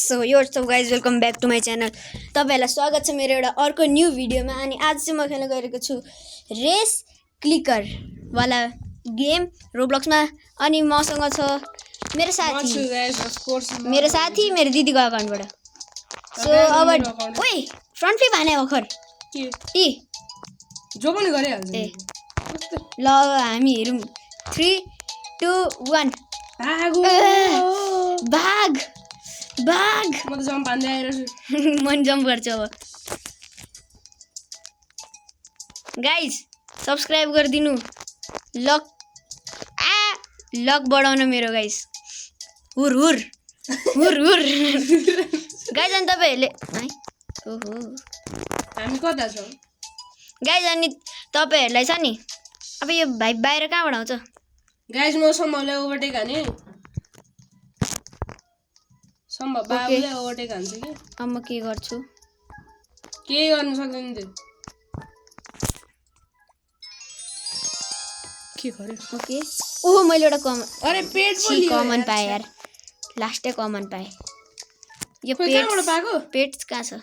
So यो सब guys welcome back to my channel. तपाईँहरूलाई स्वागत छ मेरो एउटा अर्को न्यू भिडियोमा। अनि आज चाहिँ म खेल्न गइरहेको छु रेस क्लिकर वाला गेम रोब्लक्समा। अनि मसँग छ मेरो साथी मेरो दिदीको अकाउन्टबाट। सो अब ओइ फ्रन्ट फ्लिप हाने भर्खर इ जो पनि गरिहाल्छ। ए ल हामी हेरौँ 3 2 1 भाग भाग। म त जम्प हान्दै आइरहेछु। म पनि जम्प गर्छु अब। गाइज सब्सक्राइब गरिदिनु। लक बढाउन मेरो गाइज। हुर हुर हुर हुर गाइज। अनि तपाईँहरूले ओहो हामी कता छौँ गाइज? अनि तपाईँहरूलाई छ नि अब यो भाइ बाहिर कहाँबाट आउँछ गाइज? म सम्भवलाई ओभरटेक हाने। सम्भव बाबुले ओभरटेक हान्छ कि। अब म के गर्छु? केही गर्नु सक्दैन त्यो। के गर्यो? ओके ओहो मैले एउटा कमन अरे पेट पनि कमन पाएँ यार। लास्टै कमन पाएँ। यो कहाँबाट पाएको? पेट कहाँ छ?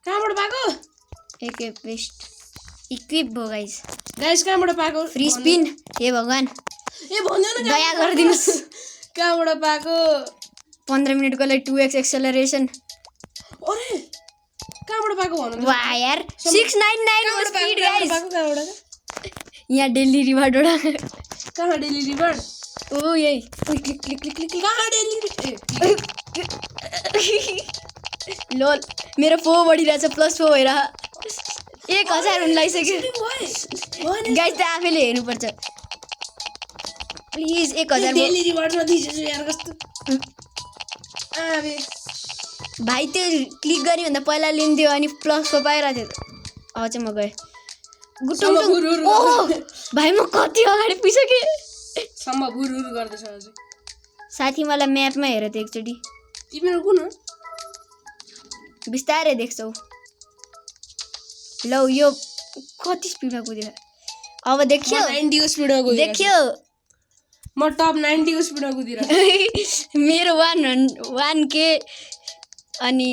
कहाँबाट पाएको? एक बेस्ट इक्विप भयो गाइज। गाइज कहाँबाट पाएको? Free spin. हे भगवान ए भन्दैन न, दया गरिदिनुहोस्। कहाँबाट पाएको? 15 मिनटको लागि 2x एक्सेलरेसन। अरे कहाँबाट पाएको भन्नु त? वाह यार 699 हो स्पिड गाइज। कहाँबाट? यहाँ डेली रिवार्डबाट। कहाँ डेली रिवार्ड? ओ यही click click click click click. कहाँ डेली लोल मेरो 4 बढिरहेछ +4 भएर 1000 हुन लागिसक्यो गाइज। त आफैले हेर्नुपर्छ प्लिज। 1000 डेली रिवार्डमा दिइछु यार। कस्तो आबे भाइ त्यो क्लिक गर्ने भन्दा पहिला लिन्थ्यो अनि +4 पाइरहेको थियो। अब चाहिँ म गएँ गुटुङ। ओहो भाइ म कति अगाडि पुगिसकेँ। सम्म हुर गर्दैछ अझै। साथी मलाई म्यापमा हेर त एकचोटि। तिम्रो कुन हो? बिस्तारै देख्छौ। लौ यो कति स्पिडमा कुदियो अब देखियो? 90 को स्पिडमा कुदिरहेको। देखियो म टप 90 को स्पिडमा कुदिरहेको। मेरो 1k अनि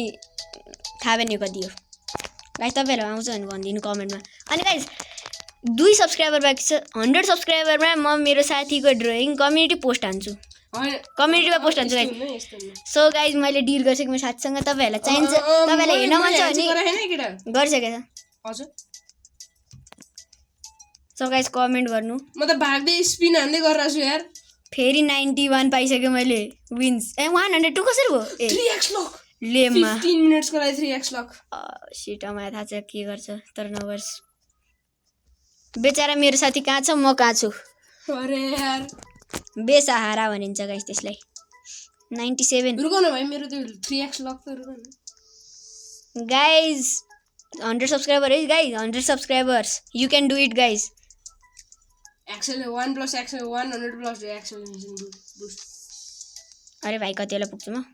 थाहा पनि कति हो गाइज। तपाईँहरू आउँछ भने भनिदिनु कमेन्टमा। अनि गाइज 2 सब्सक्राइबर बाँकी छ। 100 सब्सक्राइबरमा म मेरो साथीको ड्रइङ कम्युनिटी पोस्ट हान्छु। कम्युनिटीमा पोस्ट हान्छु गाइज। सो गाइज मैले डिल गरिसकेँ मेरो साथीसँग। तपाईँहरूलाई चाहिन्छ, तपाईँलाई हेर्न मन छ भने गरिसकेछ। हजुर सो गाइज कमेन्ट गर्नु। म त भाग्दै स्पिन हान्दै गरिरहेको छु यार। फेरि 91 पाइसक्यो मैले विन्स। ए 102 कसरी भयो? ए 3x लक लेममा 15 मिनेट्सको लागि 3x लक। सिट मलाई थाहा छ के गर्छ तर नगर्छ। बेचारा मेरो साथी कहाँ छ म कहाँ छु। अरे यार बेसहारा भनिन्छ गाइस त्यसलाई। 97 रुक न भाइ, मेरो त्यो 3x लक त रुक न गाइस। 100 सब्सक्राइबर है guys. 100 subscribers you can do it guys. एक्सेल 1 + एक्सेल 100 + एक्सेलरेसन बुस्ट। अरे भाइ कति बेला पुग्छु म?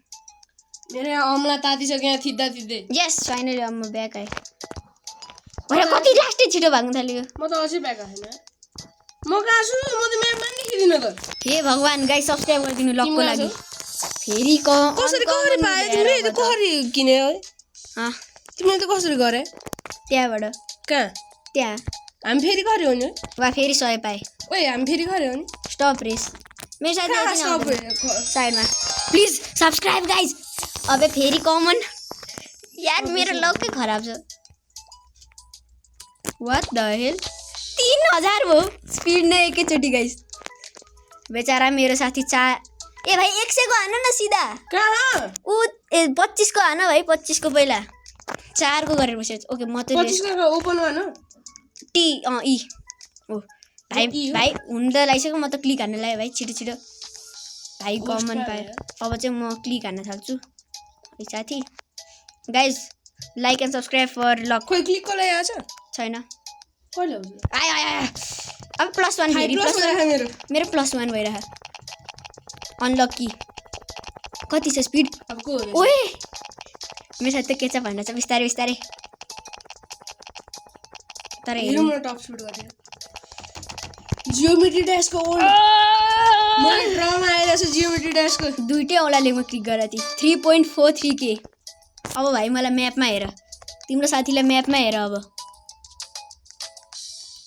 मेरो यहाँ अमला तातिसक्यो यहाँ थिच्दा थिच्दै। यस फाइनली अब म ब्याक आएँ। भरे कति लास्टै छिटो भाग्न थाल्यो। म त अझै ब्याक आएन। म कहाँ छु? म त म्यापमा नि देखिदिन त। हे भगवान गाइस सब्सक्राइब गरिदिनु लकको लागि। फेरि कसरी पाए तिमीले? त्यो कसरी किने हो? तिमीले त कसरी गरे? त्यहाँबाट कहाँ? त्यहाँ हामी फेरि गऱ्यो नि। वा फेरि 100 पाएँ। ओए हामी फेरि गऱ्यो नि। स्टप रेस मेरो साथी साइडमा। Please subscribe guys. अबे फेरि कमन यार मेरो लकै खराब छ। व्हाट द हेल 3000 भयो स्पिड नै एकैचोटि गाइज। बेचारा मेरो साथी ए भाइ 100 को हान न सिधा। कहाँ? ऊ 25 को हान भाइ। 25 को पहिला 4 को गरेर बस्यो। ओके म त 25 को ओपन हान। टी ई ओ भाइ हुन त लागिसक्यो। म त क्लिक हान्न लाग्यो भाइ छिटो छिटो। भाइ कमन पायो। अब चाहिँ म क्लिक हान्न थाल्छु साथी। Guys like and subscribe for luck. खोइ क्लिक को लागि आछ छैन। कहिले हुन्छ? आयो अब +1 फेरि मेरो +1 भइरह। अनलकी कति छ स्पिड? अब को हो? ओए मेरो साथी त केचप हान्न छ बिस्तारै बिस्तारै। तर हेरौँ न टप स्पिड गर्दै। जियोमेट्री ड्यासको मलाई ड्रामा आइरहेछ जियोमेट्री ड्याशको दुईटै औँलाले म क्लिक गरेर थिएँ 3.43K अब भाइ मलाई म्यापमा हेर तिम्रो साथीलाई म्यापमा हेर अब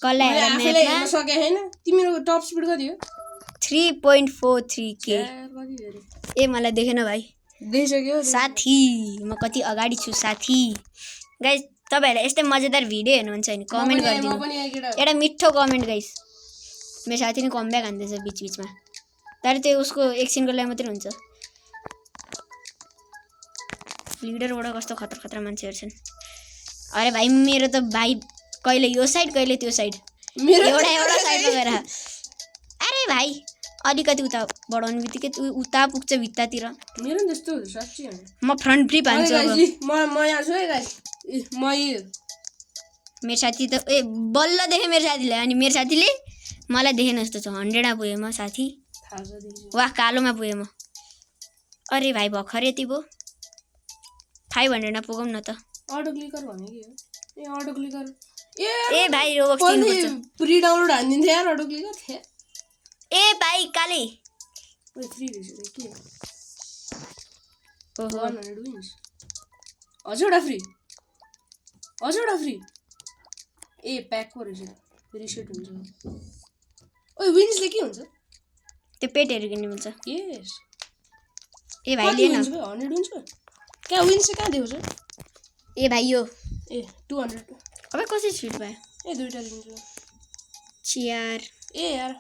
कसलाई हेर आफैले म्यापमा हेर्न सके हैन तिम्रो टप स्पिड कति हो 3.43K कति धेरै ए मलाई देखेन भाइ देखिसक्यो साथी म कति अगाडि छु साथी गाइस तपाईहरुलाई यस्तै मजेदार भिडियो हेर्नुहुन्छ भने कमेन्ट गरिदिनु एउटा मिठो कमेन्ट गाइस मेरो साथी नि कमब्याक हान्दैछ बीचमा तर त्यो उसको एकछिनको लागि मात्रै हुन्छ लिडरबाट कस्तो खतरा मान्छेहरु छन् अरे भाइ मेरो त भाइ कहिले यो साइड कहिले त्यो साइड एउटा साइडमा गएर अरे भाइ अलिकति उता बढाउनु बित्तिकै उता पुग्छ भित्तातिर मेरो नि त्यस्तो हुन्छ साच्चै हो म फ्रन्ट फ्लिप हान्छु अब म यहाँ छु है गाइस म मेरो साथी त ए बल्ल देखे मेरो साथीले अनि मेरो साथीले मलाई देखेन जस्तो छ 100 मा पुगे म साथी वाह कालोमा पुगे म अरे भाइ भर्खर यति भो 500 मा पुगौँ न त अटो क्लिकर भने के हो ए अटो क्लिकर ए भाइ रोबक्स दिनुपर्छ प्री डाउनलोड हान्दिन्थ्यो यार अटो क्लिकर थिए ए भाइ काले ओइ फ्री रहेछ के ओहो 100 विन्स अझौटा फ्री ए प्याक को रहेछ रिसेट हुन्छ ओइ विन्सले के हुन्छ त्यो पेटहरु किन्नु मिल्छ यस ए भाइ लिएन 100 विन्स को क्या विन्स चाहिँ कहाँ देउछ ए भाइ यो ए 200 अबे कसरी छुट भयो ए दुईटा दिन्छु चियार ए यार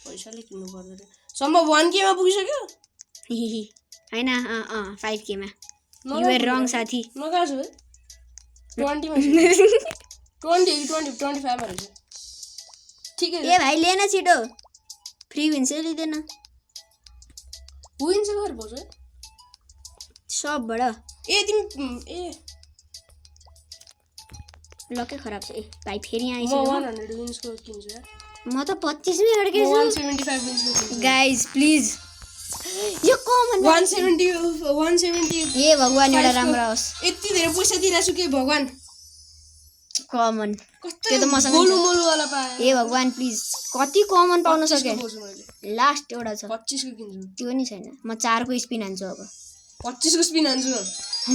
पैसाले किन्नु पर्दैन सम्भव 1K मा पुगिसक्यो हैन 5K मा यु आर रङ साथी म कहाँ छु 20 मा 25 मा रहेछ ठिकै ए भाइ लिएन छिटो फ्री विन्स लिँदैन विन्स घर बोछ है सबबाट ए तिमी ए लकै खराब छ ए भाइ फेरि आइछ म 100 विन्स को किन्छु यार म त 25 मै अड्के छु 175 विन्स को किन्छु गाइस प्लिज यो कमन 170 ए भगवान एउटा राम्रो होस् यति धेरै पैसा दिइराछु के भगवान कमन कस्तो त्यो त मसँग मोलु वाला पाए ए भगवान प्लिज कति कमन पाउन सके लास्ट एउटा छ 25 को किन्छु त्यो नि छैन म 4 को स्पिन हान्छु अब 25 को स्पिन हान्छु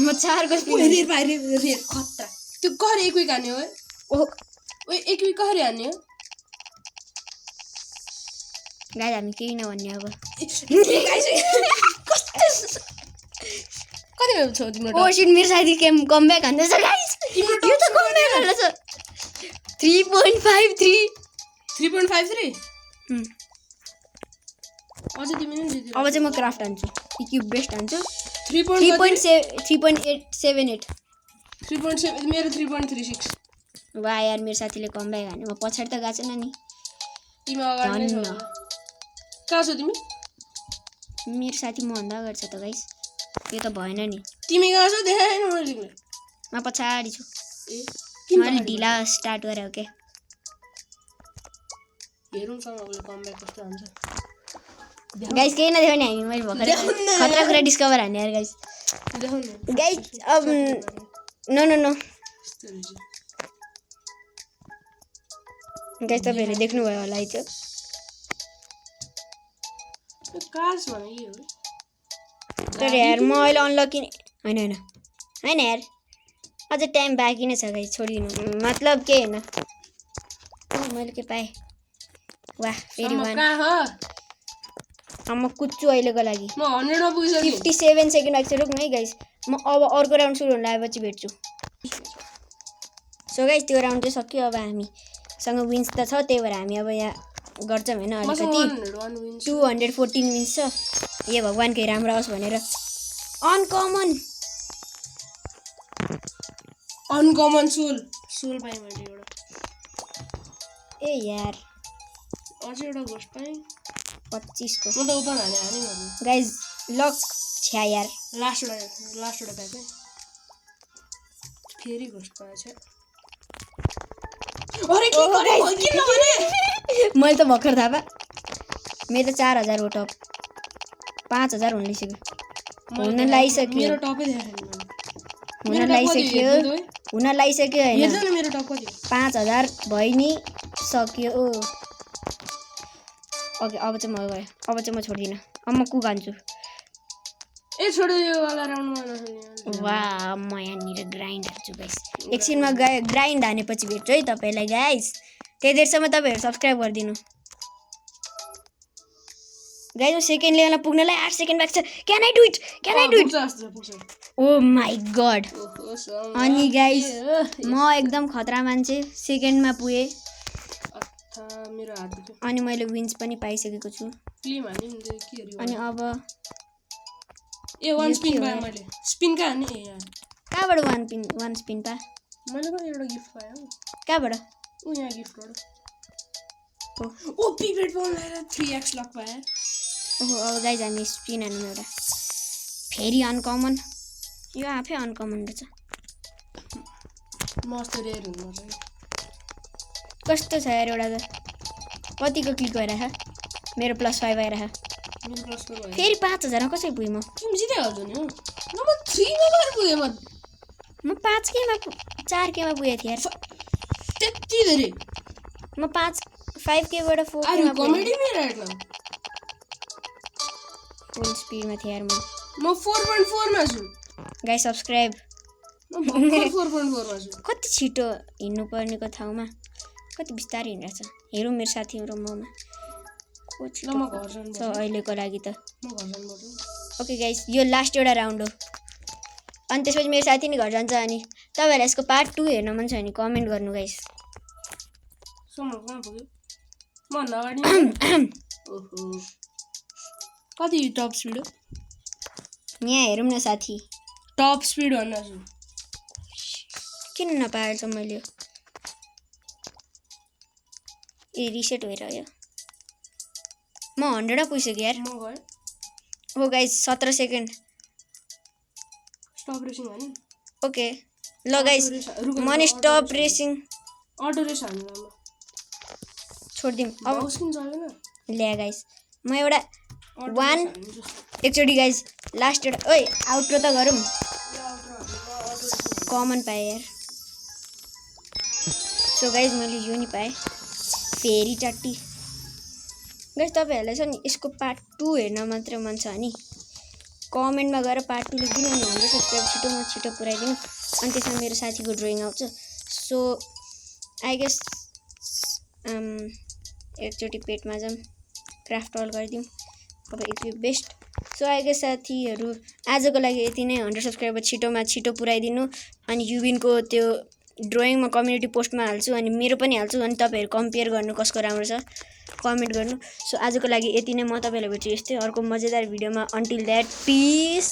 म 4 को स्पिन रे भाइ रे खतरा त्यो कसरी एक विक हान्ने हो ओह ओइ एक विक कसरी हान्ने हो गाइस हामी केही नभन्ने अब कति भयो छ तिम्रो ओ शिट मेरो साथी कमब्याक हान्दैछ गाइस यो त कमब्याक हान्दैछ 3.53 3.53 अझ तिमी नि जित्यो अब चाहिँ म क्राफ्ट हान्छु इक्विप बेस्ट हान्छु 3.78 मेरो 3.36 वाह यार मेरो साथीले कमब्याक हान्यो म पछाडी त गएको छैन नि तिमी अगाडि नै छौ कहाँ छौ तिमी मेरो साथी म भन्दा अगाडि छ त गाइस यो त भएन नि तिमी कहाँ छौ देखाएन मैले तिमीलाई म पछाडी छु ए मैले ढिला स्टार्ट गरे हो के हेरौँ सँग उसले कमब्याक कस्तो हुन्छ गाइस केही नदेऊ नि हामी मैले भर्खर खतरा कुरा डिस्कभर हान्ने यार गाइस देखाउँ न गाइस अब नो गाइस तपाईहरुले देख्नुभयो होला है त्यो कार्स भने के हो तर यार म अहिले अनलकी हैन यार अझै टाइम बाँकी नै छ गाइस छोडिदिनु मतलब के हैन मैले के पाएँ वाह फेरि वान म कुद्छु अहिलेको लागि म 100 मा पुगिसकेँ 57 सेकेन्ड बाँकी छ रुक्नु है गाइस म अब अर्को राउन्ड सुरु हुन लागेपछि भेट्छु सो गाइस त्यो राउन्ड चाहिँ सक्यो अब हामीसँग विन्स त छ त्यही भएर हामी अब यहाँ गर्छौँ हैन अलिकति 214 विन्स छ ए भगवान के राम्रो आओस् भनेर अनकमन सोल पाएँ मैले एउटा ए यार अझै एउटा घोस्ट पाएँ 25 को म त ओपन हाने गर्नु गाइस लक छ्या यार लास्ट एउटा पाएँ फेरि घोस्ट पाएछ अरे के गरे किन भने मैले त भर्खर थाहा पा मेरो त 4000 हो टप 5000 हुन लागिसक्यो हुन लागिसक्यो हैन हेर्नु न मेरो टप कति 5000 भइ नि सक्यो ओके अब चाहिँ म गएँ अब चाहिँ म छोड्दिनँ अब म कुक हान्छु ए छोड्यो यो वाला राउन्डमा नखेल्ने वा म यहाँनिर ग्राइन्ड हाल्छु गाइस एकछिनमा ग्राइन्ड हानेपछि भेट्छु है तपाईँलाई गाइस त्यही देरसम्म तपाईँहरू सब्सक्राइब गरिदिनु गाइस म सेकेन्ड लेभलमा पुग्नलाई 8 सेकेन्ड बाँकी छ can I do it oh my god अनि गाइस म एकदम खतरा मान्छे सेकेन्डमा पुगेँ मेरो हात दुख्यो अनि मैले विन्स पनि पाइसकेको छु क्लिम हानि नि के हरि अनि अब ए वान स्पिन पाएँ मैले स्पिन कहाँ हाने ए यहाँ कहाँबाट वान स्पिन पा मैले पनि एउटा गिफ्ट पाएँ हौ कहाँबाट ऊ यहाँ गिफ्टबाट ओ पिपेट बल लगाएर 3x लक पाएँ ओहो अब गाइज हामी स्पिन हानौँ एउटा फेरि अनकमन यो आफै अनकमन रहेछ मस्त रेयर हुनु चाहिँ कस्तो छ यार एउटा त कतिको क्लिक भइरहेछ मेरो +5 आइरहेछ मेरो प्लस भयो फेरि 5000 मा कसरी पुगेँ म तिमी जितिहाल्छौ नि हो नम्बर 3 मा गएर पुगेँ म 5 केमा 4 केमा पुगेको थिएँ यार त्यति धेरै म 5 केबाट 4 अरे केमा कमेडी में राइट नाउ फुल स्पिडमा थिएँ यार म 4.4 मा छु गाइस सब्स्क्राइब म 4.4 मा छु कति छिटो हिँड्नु पर्नेको ठाउँमा कति बिस्तारै हिँडिरहेछ हेरौँ मेरो साथीहरू ममा को ल छिटो म घर जानु छ अहिलेको लागि त म घर जानु पर्छ ओके गाइस यो लास्ट एउटा राउन्ड हो अनि त्यसपछि मेरो साथी नि घर जान्छ अनि तपाईँहरूलाई यसको पार्ट 2 हेर्न मन छ भने कमेन्ट गर्नु गाइस सम्म कहाँ पुग्यो म नगाडी ओहो कति टप स्पिड हो यहाँ हेरौँ न साथी टप स्पिड भन्दा छु किन नपाएछ मैले यो ए रिसेट भइरह्यो म 100 पुगिसकेँ यार म गएँ हो गाइस 17 सेकेन्ड स्टप रेसिङ हानि ओके ल गाइस म नि स्टप रेसिङ अटो रेस हान्नु ल छोड्दिउँ अब हाउस किन चलेन ल्या गाइस म एउटा अटो 1 एकचोटि गाइस लास्ट एउटा ओइ आउट्रो त गरौँ कमन पाएँ यार सो गाइस मैले यो नि पाएँ फेरि चट्टी गाइस तपाईँहरूलाई छ नि यसको पार्ट 2 हेर्न मात्र मन छ नि कमेन्टमा गएर पार्ट 2 लेखिदिनु अनि हाम्रो सब्सक्राइब छिटो पुऱ्याइदिनु अनि त्यसमा मेरो साथीको ड्रइङ आउँछ सो आई गेस एकचोटि पेटमा जाऊँ क्राफ्ट अल गरिदिउँ अब equip best so I guess साथीहरू आजको लागि यति नै 100 सब्सक्राइबर छिटो पुऱ्याइदिनु अनि युबिनको त्यो ड्रइङ म कम्युनिटी पोस्टमा हाल्छु अनि मेरो पनि हाल्छु अनि तपाईँहरू कम्पेयर गर्नु कसको राम्रो छ कमेन्ट गर्नु सो आजको लागि यति नै म तपाईँलाई भेट्छु यस्तै अर्को मजेदार भिडियोमा अन्टिल द्याट पिस